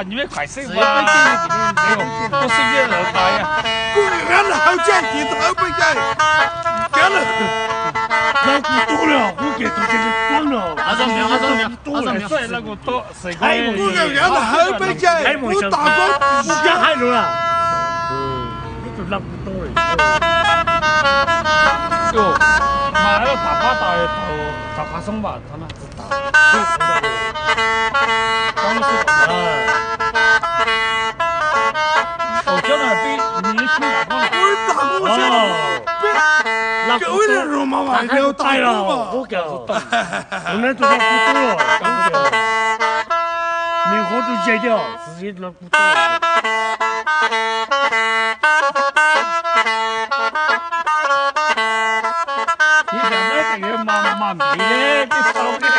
Nws peb khais xeeb ua peb ceg, kuv xeeb yej lawv tas. Kuv gab lawm hawb caij, kuv tau hawb peb caij. Gab lawm. Lawv kuv tub lawm, kuv ces tus tsev tub lawm. Kuv gab lawm hawb peb caij, kuv tas kuv, kuv gab hais lus lawm. Ib tug lawv kuv tub lawm. Mas tam pab tas, tam pab xoob vam txog na. Nws qhuav tus ze thiab, txiv lawv kuv tub. Ib yam li mas mas npiv li peb tau li.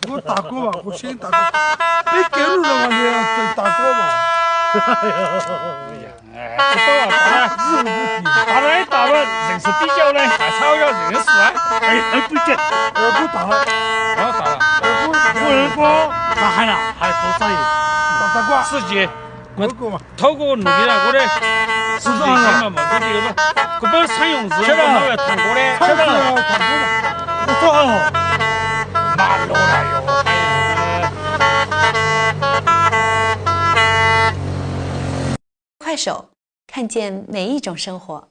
Kuv tas kuv mas, kuv siab tas kuv. Peb kev lub los mas nws tas kuv mas. Kuv tau tas, tas li tas li, zeem xus tib caug li, tas tshaj yog zeem xus. Kuv tas, kuv tas, kuv hais na, hais tau xwb. Xwb ces thaub kuv num li na kuv li. Xwb ces mas kuv peb xeeb yoos ntxwv kuv tham kuv li. Kuv tau mas los. 快手，看见每一种生活。